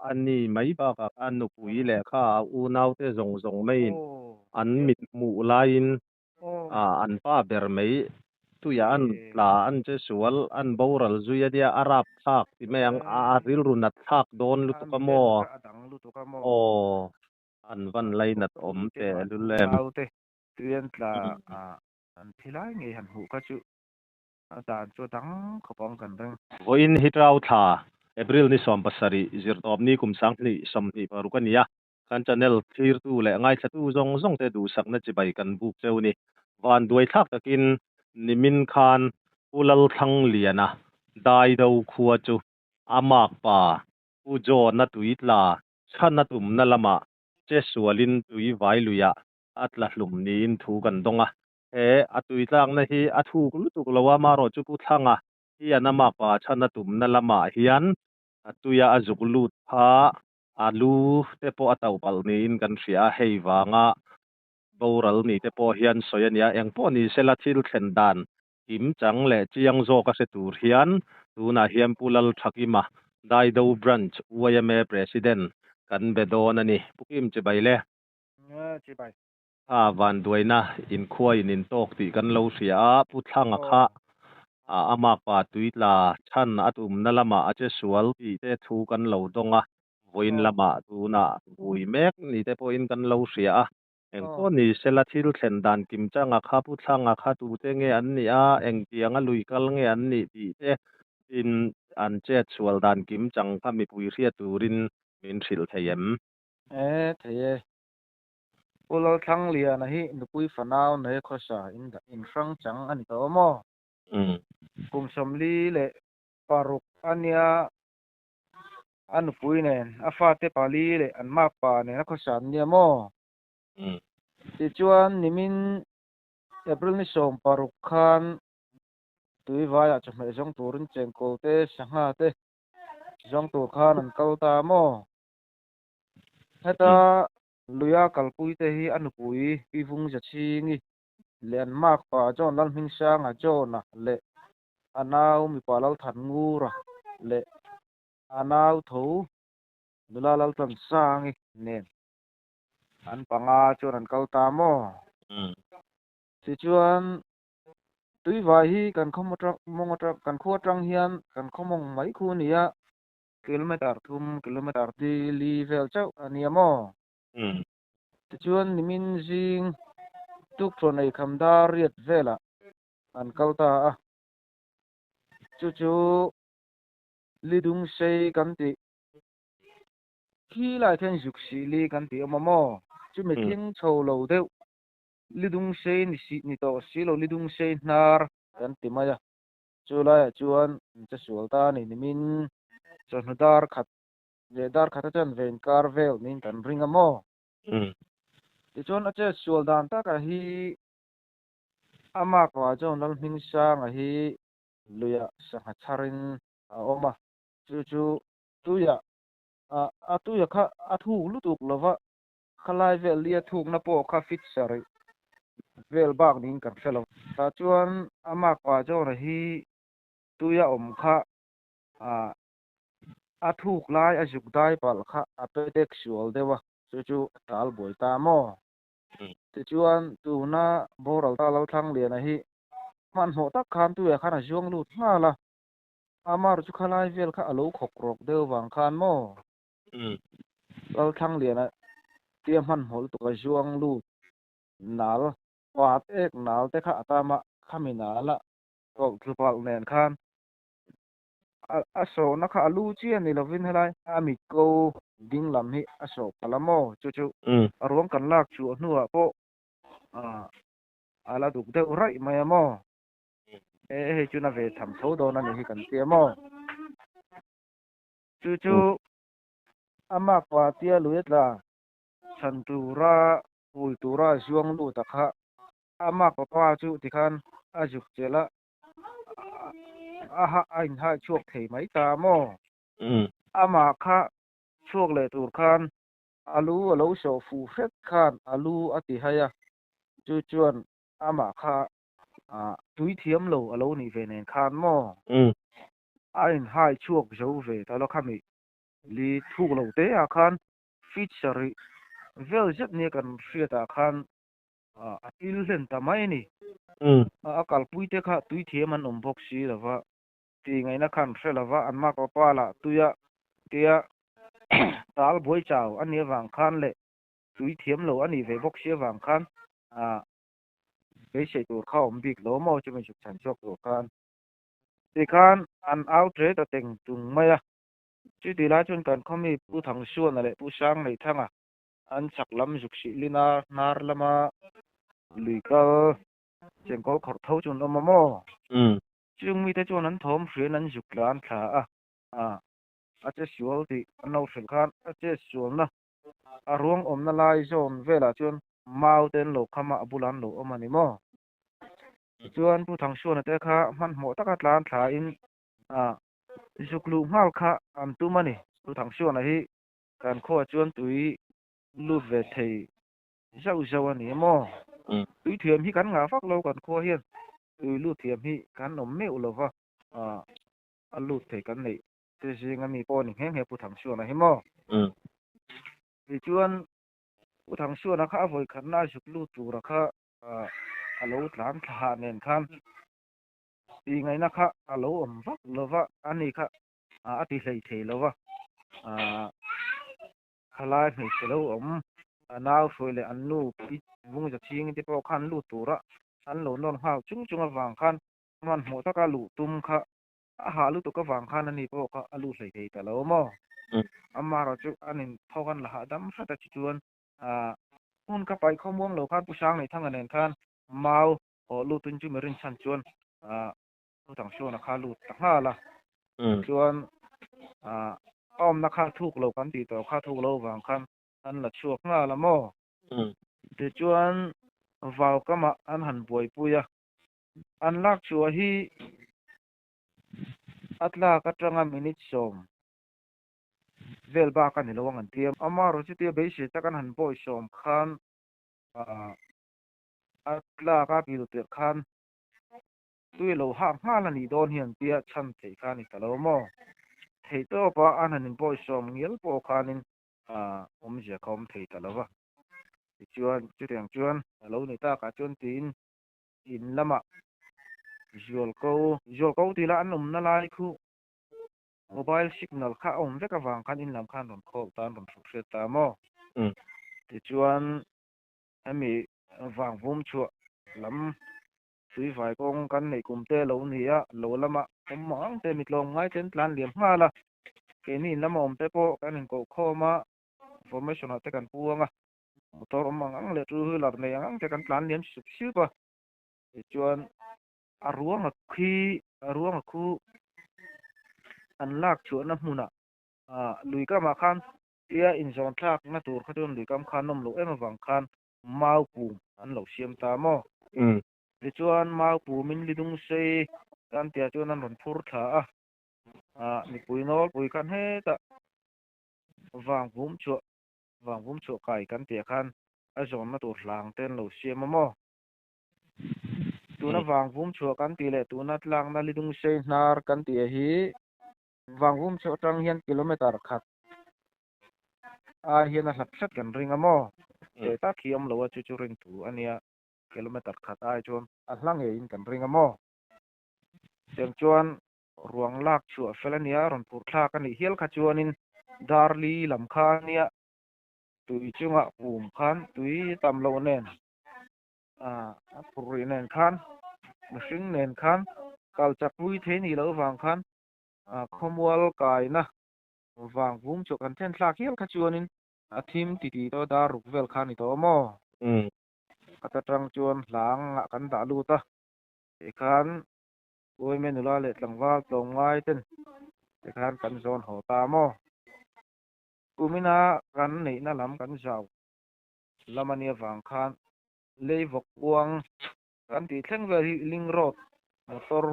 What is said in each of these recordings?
Ani mai bakah a nupui leh kha a unaute zawng zawng maiin an mit hmuh laiin an pa ber mai tuiah an tla, an che sual, an boral zui a nia, a rap thlak ti mai ang, a rilru nat thlak dawn lutuk a maw? Aw, an van lainat awm teh lul em. Tui an tla an thi lai ngei han hmuh kha chu a dan chu a dang khawp ang kan ring. Vawiin hi Trau thla, April ni 17, zirtawpni kum 2026 a ni a, kan channel thlirtu leh ngaithlatu zawng zawngte duhsakna chibai kan buk cheu ni. Vanduai thlak takin nimin khan Pu Lalthlangliana Daido khua chu a makpa Pu John-a tuitla chhana tumna lamah che sualin tui vai luiah a tla hlum niin thu kan dawng a. He a tui tlakna hi a thuk lutuk lo a, marawh chu Pu Thlanga hian a makpa chhana tumna lamah hian a tuia a zuk lut pha a lu te pawh a to palh niin kan hria a, hei vanga boral ni te pawh hian sawi a nia. Eng pawh ni sela thil thlen dan kim chang leh chiang zawk a hre tur hian tunah hian Pu Lalthakima, Daido Branch yma President kan be dawn a ni. Pu Kim chibai le. Chibai. Kha vanduaina inkhua in intawk tih kan lo hria a, Pu Thlanga kha a makpa tuitla chhan a tumna lamah a che sual tih te thu kan lo dawng a, vawiin lamah tunah vui mek ni te pawhin kan lo hria a. Engpawh ni sela thil thlen dan kim changa kha Pu Thlanga kha tute nge an nih a, engtianga lui kal nge an nih tih te in an chet sual dan kim chang kha mipui hriat turin min hrilh thei em? E, thei e. Pu Lalthlangliana hi nupui fanau nei khawsa in dah in hrang chang a ni tawh maw? Kum 46 a nia, a nupui nen a fate pali leh an makpa nen a khawsa an nia maw? Tichuan nimin April ni 16 khan tuivaiah chawhmeh zawng turin chengkawl te sangha te zawng tur khan an kal ta maw? Heta luia kalpui te hi a nupui Pi Vung Zachhingi leh an makpa John Lalhmingsanga John-a leh a nau mipa Lalthanngura leh a nau tho nula Laltlansangi nen an panga chuan an kal ta maw? Tichuan tuivai hi kan khaw mawng atang kan khua atang hian kan khaw mawng mai khu a ni a. Kilometer thum, kilometer ti li vel chauh a nia maw? Tichuan nimin zing tukṭhuan ei kham dar riat velah an kal ta a. Chu chu lidung sei kan tih khi lai khian zuk sih li kan tih awm a maw? Chumi thleng chho lo deuh lidung sei ni si ni tawh si lo lidung sei hnar kan ti mai a. Chu laiah chuan an che sual ta a ni. Nimin chawhnu dar khat leh dar khat a chan ve inkar vel niin kan ring a maw? Tichuan a chet sual dan takah hi a makpa chuan Lalhmingsanga hi luiah sangha chharin a awm a. Chu chu tuiah a tuia kha a thuk lutuk lova, khalai vel lia thukna pawh kha fit sarih vel bak niin kan hre lo. Tah chuan a makpa John-a hi tuia awm kha a thuk lai a zuk dai palh kha a pe dek sual deuh a, chu chu a tal buai ta maw? Tichuan tuna boral ta Lalthlangliana hi hmanhmawh tak khan tuiah khan a zuang lut nghal a, amar chu khalai vel kha a lo khawk rawk deuh vang khan maw? Lalthlangliana tia hmanhmawh lutuk a zuang lut nal pat ek nal te kha a tam a, khami nal a tawlh tlu palh nen khan a sawhna kha a lu chiah ni lovin helai a mit ko ding lam hi a sawh palh a maw? Chu chu a ruang kan lak chhuah hnuah pawh a la duk deuh raih mai a maw? E hei chu na ve tham tho dawn a nih hi kan tia maw? Chu chu a makpa tia lui a tla chhan tura hui tura zuang lut a kha a makpa pa chu tikhan a zuk chelh a, a ha a inhai chhuak thei mai ta maw? Amah kha chhuak leh tur khan a lu a lo sawh fuh hret khan a lu a ti hai a, chu chuan amah kha tui thiam lo a lo nih ve nen khan maw? A inhai chhuak zo ve ta lo khami. Li thuk lo te ah khan feet sarih vel zet nia kan hriat ah khan a til hlen ta mai a ni. A kalpui te kha tui thiam an awm bawk si lo va, tih ngaihna khan hre lo va, an mak pa lah tuia tia tal buai chau a nih avang khan leh tui thiam lo a nih ve bawk si avang khan beisei tur kha a awm bik lo maw chumi zuk chhan chhuak tur khan. Tikhan an au ṭe ta teng tung mai a. Chuti lai chuan kan khawmi Pu Thangsuana leh Pu Sangneithanga an chhak lam zuk sih lina hnar lama lui kal chengkawl khawrh tho chu an awm a maw? Chung mite chuan an thawm hriain an zuk tla an thla a, a che sual tih an lo hrilh khan a che sualna a ruang awmna lai zawn velah chuan mau te an lo kham a, a bulah an lo awm a ni maw? Tichuan Pu Thangsuana te kha hmanhmawh taka tlan thlain Zuk luh nghal kha an tum a ni. Pu Thangsuana hi kan khuaah chuan tui lut ve thei zauh zauh a ni maw? Tui thiam hi kan ngah vak lo kan khua hian tui lut thiam hi kan awm meuh lo va, a lut thei kan neih te zinga mi pawh a ni nghe nghe Pu Thangsuana hi maw? Tichuan Pu Thangsuana kha a vawikhatna a zuk lut tura kha a lo tlan thla nen khan Tih ngaihna kha a lo awm vak lo va, ani kha a ti hlei thei lo va, thalai hmeichhe lo awm, a nau hruai leh an nu pi Vungza chhing te pawh khan lut tura an lo nawr nghal chung chung avang khan hmanhmawh taka luh tum kha a hah lutuk avang khan ani pawh kha a lut hlei thei ta lo maw? Amaherawh chu an inthawk an la hahdam hrat a tichuan hun kha paih khawmuang lo khan Pu Sangneithanga nen khan mau Aw lutin chu mi rinchhan chuan Thutang Suana kha lut ta nghal a. Chuan a awmna kha thuk lo kan tih tawh kha thuk lo vang khan an la chhuak nghal a maw? Tichuan vau kamah an han buaipui a, an lak chhuah hi a tlak atanga minute 10 vel bak a ni lo ang an ti a. Amaherawhchu chutia beisei tak an han bawisawm khan A tlak a pil tirh khan tui lo hak nghal a nih dawn hian tia chhan theih kha a ni ta lo maw? Theih tawpa an han inbawisawm ngial pawh khanin awmzia kha awm thei ta lo va. Tichuan, chutiang chuan a lo ni takah chuan tiin in lamah zualko, zualko tih lah an awmna lai khu mobile signal kha a awm vek avang khan in lam khan rawn call ta, an rawn hrilh hriat ta maw? Tichuan, Hemi vang vum chhuah lam tuivai kawng kan neih kum te lo ni a, lo lama awm mang ang te mi tlawm ngai ten tlan liam nghal a, keini in lama awm te pawh kan inkoh khawm a, formation ah te kan puang a, motor awm ang ang leh two wheeler nei ang ang te kan tlan liam sup sup a, tichuan a ruang a khi a ruang a khu an lak chhuahna hmunah lui kamah khan Tia inzawn thlakna tur kha chuan luikam kha an awm loh em avang khan mau pum an lo siam ta maw? Tichuan mau pumin lidung sei kan tia chuan an rawn phur thla a, mipui nawlpui khan hetah vang vum chhuah vang vum chhuah kai kan tia khan a zawnna tur hlang te an lo siam a maw? Tuna vang vum chhuah kan tih leh tuna tlakna lidung sei hnar kan tih hi Vangvum chho atang hian kilometer khat ai hian a hlat hret kan ring a maw? Teh tak hi awm lo a chu chu ring thu a nia, kilometer khat ai chuan a hla ngeiin kan ring a maw? Tiang chuan ruang lak chhuah fel a nia, rawn phur thlak a nih hial kha chuanin Darli lam kha a nia, tui chungah pum khan tui tam loh nen a phur rih nen khan mihring nen khan kal chak pui thei nih loh vang khan khawmual kaina vang vum chu kan then thlak hial kha chuanin a thim ti ti tawh dar ruk vel kha a ni tawh maw? Khat atang chuan hlangah kan dah lut a, tikhan Uaime nula leh tlangval tlawmngai ten tikhan kan zawn haw ta maw? Kumina kan neihna lam kan zau lam a nia vang khan lei vawk kuang kan tih thleng vel hi link road motor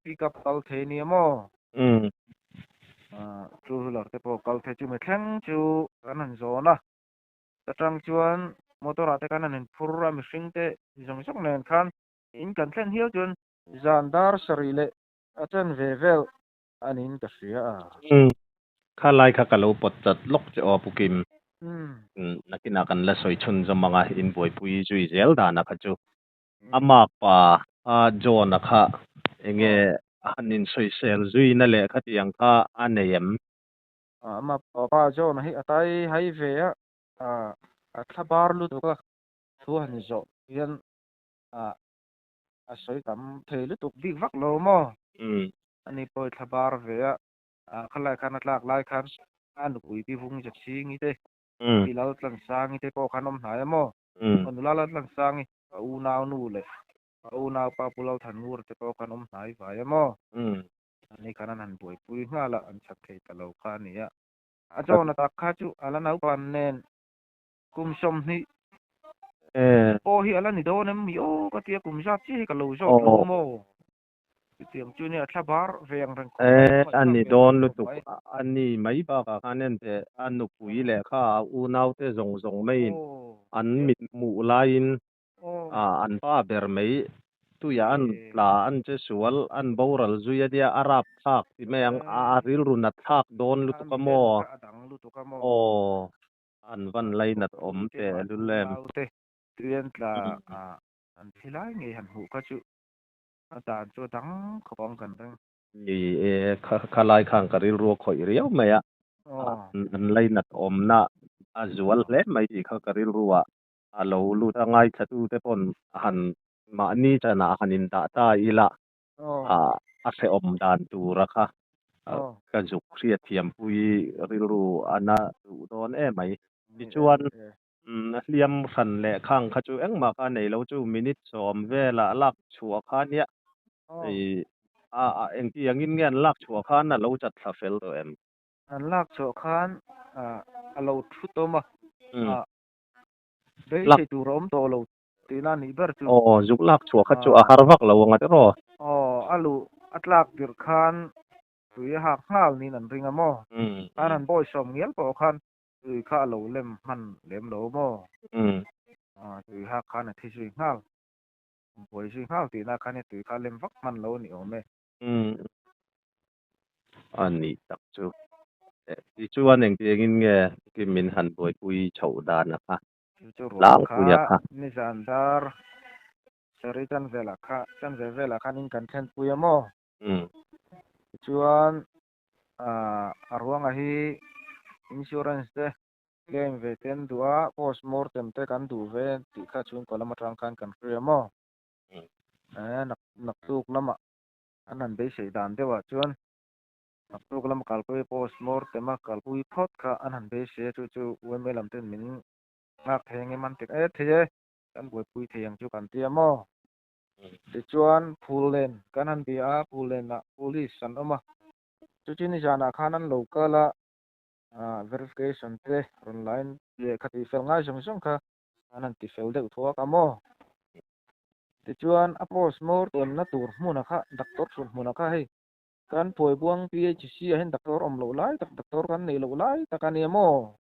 pick up kal thei nia maw? Two wheeler te pawh kal thei chumi thleng chu kan han zawn a, atang chuan motor ah te khan an inphur a mihring te zawng zawng nen khan in kan thlen hial chuan zan dar sarih leh a chen ve vel a niin ka hria a. Kha lai kha ka lo pawt chat lawk che aw Pu Kim. Nakinah kan la sawi chhunzawm ang a, in buaipui zui zel dana kha chu. A makpa a John-a kha enge a han insawisel zuina leh khatiang kha a nei em? A makpa John-a hi a tai hai ve a, a thla bar lutuk a thu han zawh hian a sawi tam thei lutuk bik vak lo maw? Ani pawh i thla bar ve a, khalai khan a tlak lai khan a nupui pi vung Zachhingi te, pi Laltlansangi te pawh khan awm hnai a maw? Aw nula Laltlansangi a unau nu leh a unau pa Pu Lalthanngura te pawh khan awm hnai vai a maw? Ani khan an han buaipui nghal a, an chak thei ta lo kha a ni a. A chawhna tak kha chu a la naupan nen kum 20 pawh hi a la ni dawn em mi aw ka tia kum zat chiah hi ka lo zawt lo maw? Chutiang chu nia thla bar ve ang reng khawp mai, E, khawngaih a thlak ni ve ang dawn reng khawp lutuk. mai. A ni mai bakah khan enteh a nupui leh kha a unaute zawng zawng maiin an mit hmuh laiin an pa ber mai tuiah an tla, an che sual, an boral zui a nia, a rap thlak ti mai ang, a rilru nat thlak dawn lutuk a maw? Aw, an van lainat awm teh lul em. A dan chu a dang khawp ang kan ring. Ni e, khalai khan ka rilru a khawih riau mai a, an lainat awmna a zual hle mai tih kha ka rilru ah a lo lut a, ngaithlatute pawn han mahni chanah han indah ta ila a hrehawm dan tura kha ka zuk hriatthiampui rilru a na duh dawn emai. Tichuan, Hliam hran leh khang kha chu engmah kha a nei lo chu minute 10 velah lak chhuah kha nia engti angin nge an lak chhuah khan a lo chat thla fel tawh em? An lak chhuah khan a lo thu tawm a, beisei tur a awm tawh lo tihna a nih ber chu. Aw, zuk lak chhuah kha chu a har vak lo ang a tiraw? Aw, a luh a tlak tirh khan tui a hak nghal niin an ring a maw? Khan an bawisawm ngial pawh khan Tui kha a lo lem hman lem lo maw? Tui hak khan a thi zui nghal. Buai zui nghal tihna khan tui kha a lem vak hman lo a ni awm e. A nih tak chu. Tichuan engtiangin nge Kim min han buaipui chhoh dan a kha? Chu chu ruang Tlangpuia kha kha. nizan dar sarih chanvelah kha chanve velah khan in kan thlenpui a maw? Tichuan A ruanga hi insurance te claim ve te an duh a, post mortem te kan duh ve tih kha chhungkaw lam atang khan kan hria maw? Naktuk lamah an han beisei dan deuhah chuan naktuk lama kalpui post mortem a kalpui phawt kha an han beisei a, chu chu UMA lam ten min nghak thei ang em an ti e thei e, kan buaipui thei ang chu kan tia maw? Tichuan Phullen kan han bia a, Phullen-ah Police an awm a, chuti nizanah khan an lo kal a, verification te rawn la in lehkha tihfel ngai zawng zawng kha an han tifel deuh thuak a maw? Tichuan a post mortemna tur hmuna kha doctor chhun hmuna kha hei kan Phuaibuang PHC ah hian doctor awm loh lai tak doctor kan neih loh lai tak a nia maw?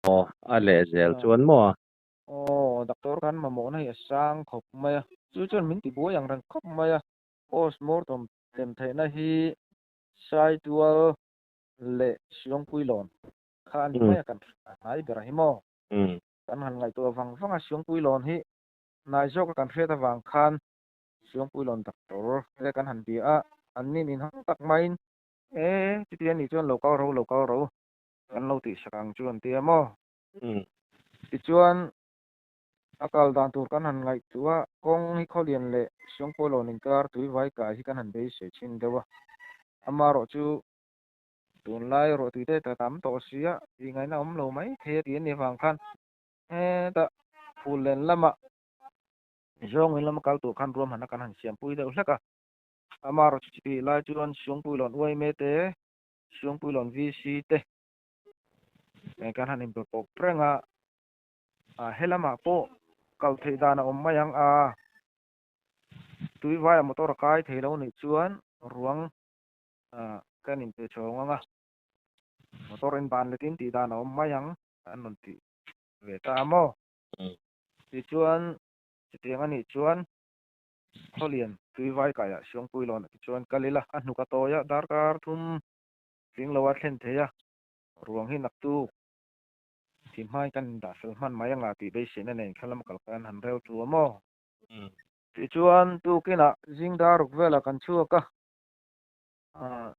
Aw, a lehzel chuan maw? Aw, doctor kan mamawhna hi a sang khawp mai a, chu chuan min ti buai ang reng khawp mai a, post mortem tem theihna hi Saitual leh Siangpuilawn kha a ni mai a, kan hnai ber a hi maw? Kan han ngaihtuah vang vang a, Siangpuilawn hi hnai zawka kan hriat avang khan Siangpuilawn doctor te kan han bia a, an nin inhawng tak maiin, E, chuti a nih chuan lo kal ro, lo kal ro, kan lo tihsak ang chu an ti a maw? Tichuan, a kal dan tur kan han ngaihtuah a, kawng hi Khawlian leh Siangpuilawn inkar tuivai kai hi kan han beisei thin deuh a. Amaherawh chu tunlai ruahtui te ta tam tawh si a, tih ngaihna awm lo mai thei a tih a nih avang khan hetah Phullen lamah Zawngin lama kal tur khan ruahmanna kan han siampui deuh hlek a. Amaherawh chu chutih lai chuan Siangpuilawn uaime te, Siangpuilawn VC te, Kan han inbe pawp reng a, helamah pawh kal theih dan a awm mai ang a, tuivaia motor a kai thei lo nih chuan ruang kan inpe chhawng ang a, motor inban letin tih dan a awm mai ang an rawn ti ve ta a maw? Tichuan chutiang a nih chuan Khawlian tuivai kaiah Siangpuilawnah tichuan kal ila, a hnuk a tawi a, darkar thum tling lo a thlen thei a. Ruang hi naktuk thim hmain kan indah fel hman mai anga tih beiseina nen kha lama kal khan han rel thu a maw? Tichuan tukinah zing dar ruk velah kan chhuak a,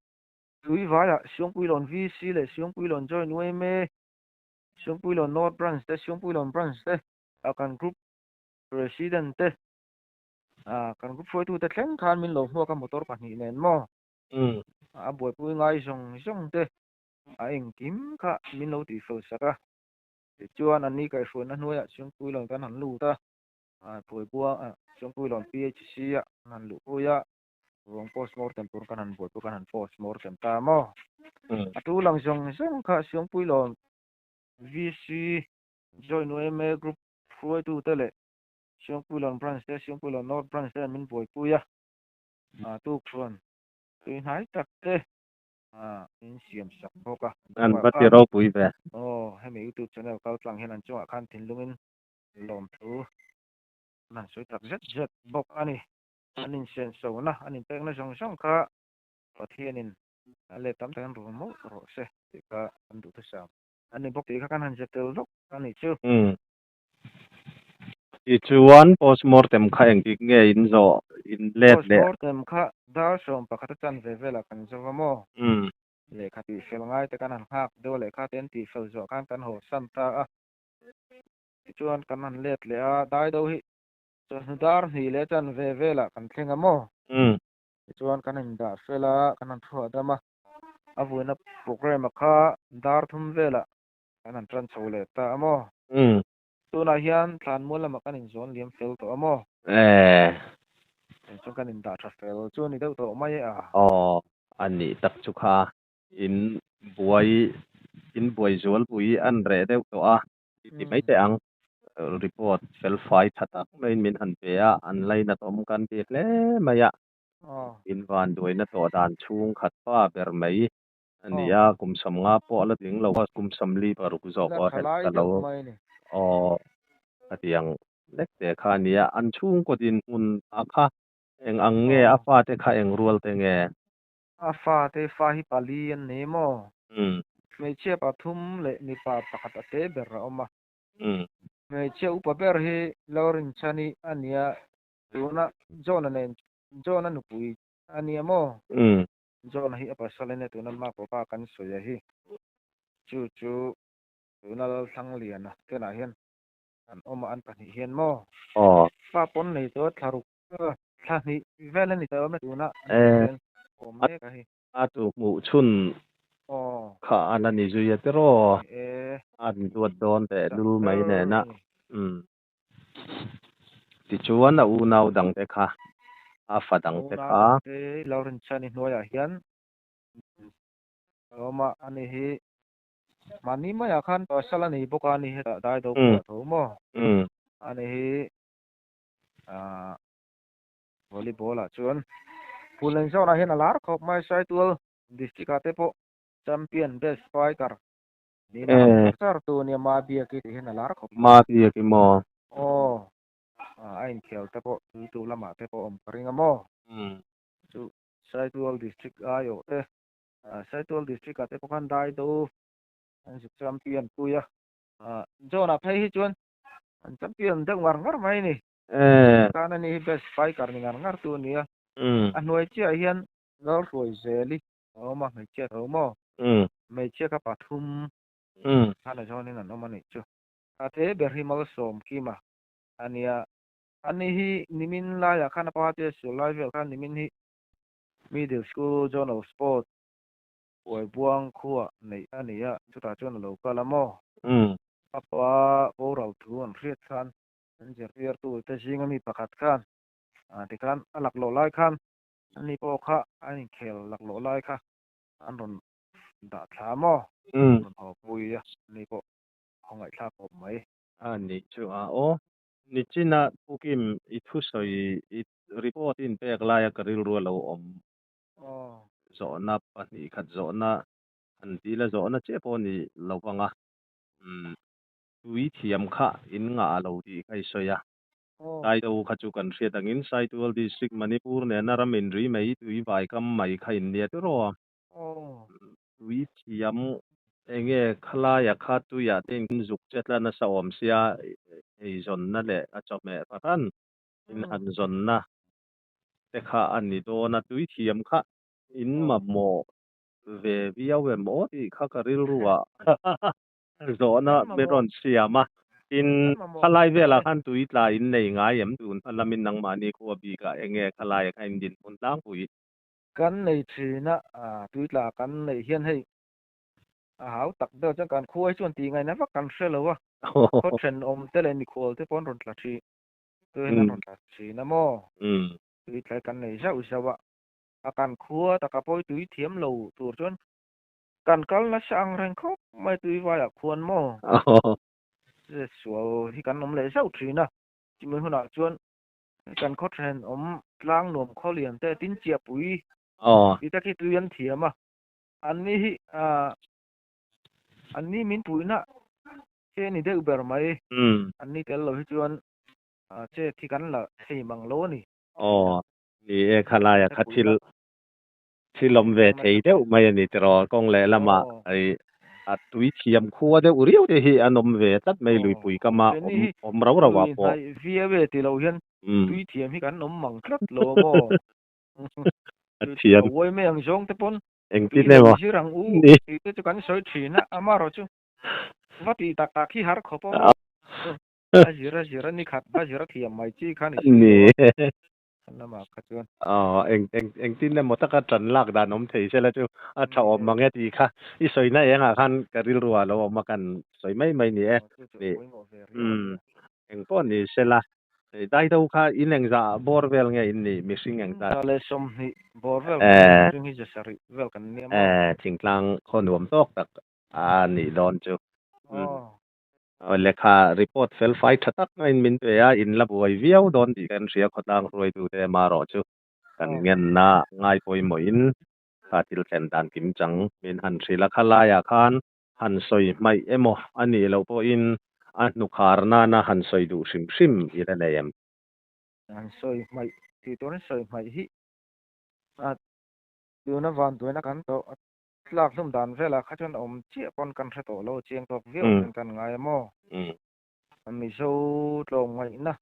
Tuivaiah Siangpuilawn VC leh Siangpuilawn Joint yma, Siangpuilawn North Branch te, Siangpuilawn Branch te, a kan Group President te, kan Group hruaitute thleng khan min lo hmuak a motor pahnih nen maw? A buaipui ngai zawng zawng te a engkim kha min lo tihfel sak a. Tichuan an ni kaihhruaina hnuaiah Siangpuilawn kan han lut a, Phuaibua Siangpuilawn PHC ah kan han luhpui a, ruang postmortem tur kan han buaipui kan han postmortem ta maw? A tu lang zawng zawng kha Siangpuilawn VC Joint yma Group hruaitute leh Siangpuilawn Branch te, Siangpuilawn North Branch te min buaipui a, tuk chuan tui hnai tak te in siam sak bawk a. An va ti ropui ve. Aw, hemi YouTube channel kal tlang hian an chungah khan thinlungin lawmthu an han sawi tak zet zet bawk a ni. An insenso-na, an inpekna zawng zawng kha Pathianin a let tam takin rul mawlh rawh se tih kha an duhthusam a ni bawk tih kha kan han zep tel vak a nih chu. Tichuan postmortem kha engtik nge in zawh in let leh? Postmortem kha dar 11 a chanve velah kan zo va maw? Lehkha tihfel ngai te kan han nghak deuh a, lehkha te an tihfel zawh khan kan haw san ta a. Tichuan kan han let leh a, Daido hi chawhnu dar hnih leh chanve velah kan thleng a maw? Tichuan kan indah fel a, kan han thu hahdam a, a vuina programme a kha dar thum velah kan han tan chho leh ta a maw? Tunah hian thlanmual lamah kan inzawn liam fel tawh a maw? Chuan kan indah tha fel chu a ni deuh tawh mai a. Aw, a nih tak chu kha in buai in buai zualpui an reh deuh tawh a i ti mai teh ang. Report fel fai tha tak maiin min han pe a, an lainat awm kan ti hle mai a. In van duaina tawh dan chhung khat pa ber mai a ni a, kum 50 pawh a la tling lo a, kum 46 zawk aw helh ka lo aw khatiang lek te kha a ni a, an chhungkaw dinhmun a kha eng ang nge a fate kha eng rual te nge? A fate fa hi pali an nei maw? Hmeichhia pathum leh mipa pakhat a te ber a awm a. Hmeichhia upa ber hi Laurinchani a nia, tuna John-a nen John-a nupui a nia maw? John hi a pasal in e tuna ma pawpa kan sawi a hi chu chu tuna Lalthlangliana tenah hian an awm a an pahnih hian maw pa pawn nei tawh thla ruk thla hnih vel a ni tawh awm e tuna an pahnih hian awm mek a hi. A tu hmuh chhun kha a la ni zui a tiraw an duat dawn teh lul mai nena Tichuan a unau dangte kha, a fa dangte Unau kha. dangte Laurenchani hnuaiah hian a awm a, ani hi mahni maiah khan pasal a nei bawk a, ani hetah dai do pawh a tho maw? Ani hi aah volleyball ah chuan Phullen zawnah hian a lar khawp mai, Saitual district ah te pawh champion best spiker Nina han char char tu ania Ma Biaki tih hian a lar khawp mai. Ma Biaki maw? Aw, a inkhel te pawh tuitu lamah te pawh awm ka ring a maw? Chu Saitual District aiawh te, Saitual District ah te pawh khan Daido an zuk champion pui a. John-a phei hi chuan an champion deuh ngar ngar mai a ni. Tan ani hi best spiker ni ngar ngar tu a ni a. A hnuai chiah hian Lalhruaizeli A awm a, hmeichhia tho maw? Hmeichhia kha pathum khan a zawnin an awm a nih chu. A te ber hi Malsawm Kima a nia. Ani hi nimin laiah khan a pa te sual lai vel khan nimin hi Middle School Zonal Sport Huaibuang khuah neih a ni a, chutah chuan a lo kal a maw? A pa boral thu an hriat khan an zirtirtu te zinga mi pakhat khan tikhan a laklawh lai khan Ani pawh kha an inkhel laklawh lai kha an rawn dah thla maw? An rawn haw pui a, ani pawh haw ngaihthlak khawp mai. A nih chu a aw. Nichina Pukim i thusawi i report i inpek laia ka rilru a lo awm zawhna pahnih khat zawhna han ti la zawhna chiah pawh ni lo vang a, tui thiam kha in ngah lo tih kha i sawi a. Saito kha chu kan hriat angin Saitual District Manipur nena ram inri mai tui vai kam mai kha in nia tiraw? Tui thiam Enge khalaia kha tuiah te in zuk che tla nasa awm sia eizawnna leh a chawhmeh fahran in han zawnna te kha a ni dawn a, tui thiam kha in mamawh ve viau em aw tih kha ka rilru ah zawhna min rawn siam a. Tin, khalai velah khan tui tla in nei ngai em tun hma lamin nangmahni khua bikah enge khalaia kha in dinhmun tlangpui? Kan nei thin a, tui tla kan neih hian hei a hau tak deuh chuan kan khua hi chuan tih ngaihna vak kan hre lo a, khaw thenawm te leh mikhual te pawh an rawn tla thin, tui hian an rawn tla thin a maw? Tui tla hi kan nei zauh zauh a, a kan khua taka pawh hi tui thiam lo tur chuan kan kal nasa ang reng khawp mai tui vaiah khuan maw? Sual hi kan awm leh zauh thin a, chumi hunah chuan kan khaw thenawm tlang nuam khaw lian te tin chiahpui tih te khi tui an thiam a. Anni hi anni min puihna che ni deuh ber mai. Anni tel lo hi chuan chet hi kan la thei mang lo a ni. Aw, ni e, khalaia kha thil thil awm ve thei deuh mai a ni tiraw. Kawng leh lamah a tui thiam khua deuh riau te hi an awm ve tlat mai luipui kama awm awm rau rau ah pawh. Tui hnaih viau e ti lo hian tui thiam hi kan awm mang tlat lo a maw. A thiam. A uai mai ang zawng te pawn Engtin emaw. Tui lo zir ang u tih te chu kan sawi thin a, amaherawh chu va tih tak tak hi har khawp a. A zir a zir a ni khat va zir a thiam mai chi kha ni si lo a. Kan lamah kha chuan. Aw, eng eng engtin emaw taka tan lak dan awm thei sela chu a tha awm mang e tih kha i sawina engah khan ka rilru ah lo awm a kan sawi mai mai ni e. Ni. Umm engpawh ni sela Daido kha in engzah bawr vel nge in nih mihring engzah? Za leh 20 bawr vel kan nia, mihring hi 700 vel kan nia maw? Thingtlang khaw nuam tawk tak a nih dawn chu. Lehkha report fel fai tha tak ngaiin min pe a, in la buai viau dawn tih kan hria khawtlang hruaitute marawh chu kan ngenna ngai pawimawhin kha thil thlen dan kim chang min han hrilh a, khalaiah khan han sawi hmaih emaw a nih loh pawhin a hnukhar nana han sawi duh hrim hrim i la nei em? Han sawi hmaih tih turin sawi hmaih hi a tuna vanduaina kan tawh a tlak hlum dan velah kha chuan a awm chiah pawn kan hre tawh lo chiang tawk viau hian kan ngai a maw? Mizo tlawmngaihna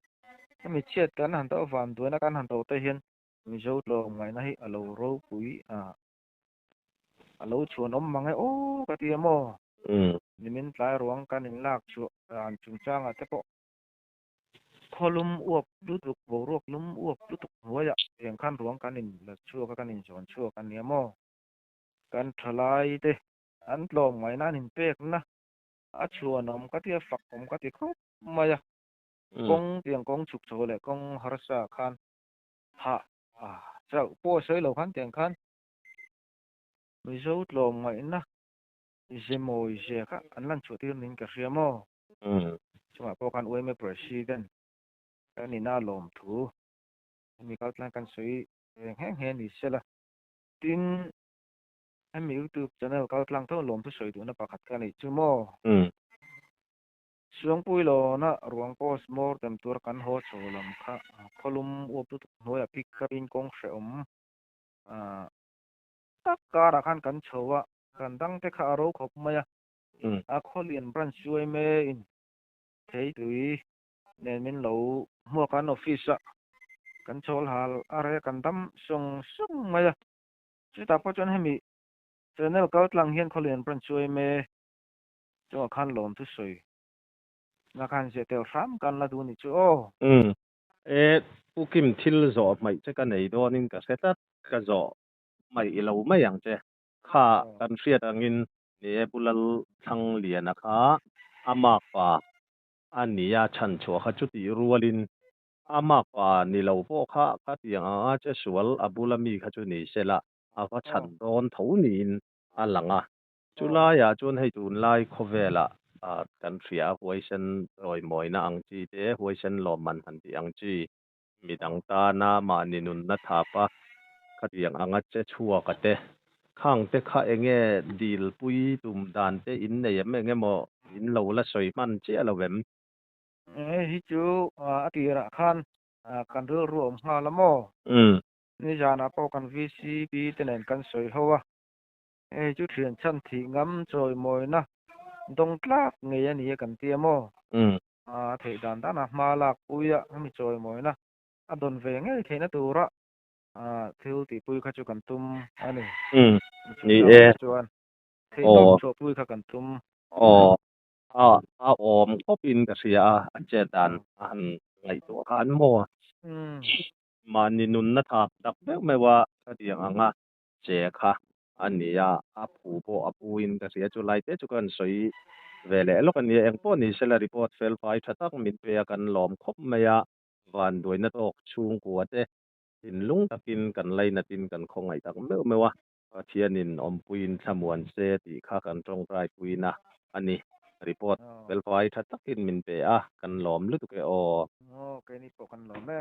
hemi chhiat kan han tawh vanduaina kan han tawh te hian Mizo tlawmngaihna hi a lo ropui a. A lo chhuan awm mang e aw ka ti a maw? Nimin tlai ruang kan in lak chhuah dan chungchangah te pawh khawlum uap lutuk, boruak lum uap lutuk hnuaiah tiang khan ruang kan in la chhuak a, kan in zawn chhuak a nia maw? Kan thalai te an tlawm ngaihna an in pekna a chhuan awm ka ti a, fak awm ka ti khawp mai a. Kawng tiang kawng chhuk chho leh kawng harsa khan hah chauh pawh sawi lo khan tiang khan Mizo tlawmngaihna ze mawi ze kha an lan chhuah tir niin ka hria maw? Chungah pawh khan UMA President kan ina lawm thu hemi kal tlang kan sawi ve nghe nghe ni sela. Tin, hemi YouTube channel kal tlang tho lawm thu sawi duhna pakhat ka nih chu maw? Suangpui lawna ruang post mortem tur kan haw chho lam kha khawlum uap lutuk hnuaiah pick up in kawng hrehawm tak karah khan kan chho a, kan dang te kha a ro khawp mai a, a Khawlian branch UMA in theitui nen min lo hmuak a, an office ah kan chhawl hal a reh kan dam sawng sawng mai a, chutah pawh chuan hemi channel kal tlang hian Khawlian branch UMA chungah khan lawm thusawi na khan ziah tel hram kan la duh nih chu aw. E, Pu Kim thil zawh hmaih che ka nei dawnin ka hre tlat, ka zawh hmaih lo mai ang che. Kha kan hriat angin ni e Pu Lalthlangliana kha a makpa a nia chhan chhuah kha chutih rualin a makpa ni lo pawh kha khatiang anga che sual a bula mi kha chu ni sela a va chhan dawn tho niin a lang a. Chulaiah chuan hei tunlai khawvelah kan hria a, huaisen rawimawina ang chi te, huaisen lawmman han tih ang chi, midang tana mahni nunna thapa khatiang anga che chhuaka te, khang te kha enge dilpui tum dan te in nei em, eng emaw in lo la sawi hman chiah lo em? Hei hi chu a tirah khan kan rilru a awm nghal a maw? Nizanah pawh kan VCP te nen kan sawi ho a. Hei chu thian chhan thih ngam chawimawina dawng tlak ngei a ni a kan ti a maw? A theih dan dana hma lak puia hemi chawimawina a dawn ve ngei theihna tura thil tihpui kha chu kan tum a ni. Ni e. Chuan theihtawp chhuahpui kha kan tum. Aw. A a awm khawpin ka hria a, a chet dan a han ngaihtuah khan maw? Mahni nunna thap tak meuh meuh a khatiang anga che kha a ni a, a phu pawh a pu in ka hria. Chu lai te chu ka han sawi ve leh lawk a nia, engpawh ni sela report fel fai tha tak min pe a, kan lawm khawp mai a, vanduaina tawk chhungkua te thinlung takin kan lainatin kan khawngaih tak meuh meuh a, Pathianin awmpuiin thlamuan se tih kha kan tawngtai puina a ni. Report fel fai tha takin min pe a, kan lawm lutuk e aw. Aw, keini pawh kan lawm e.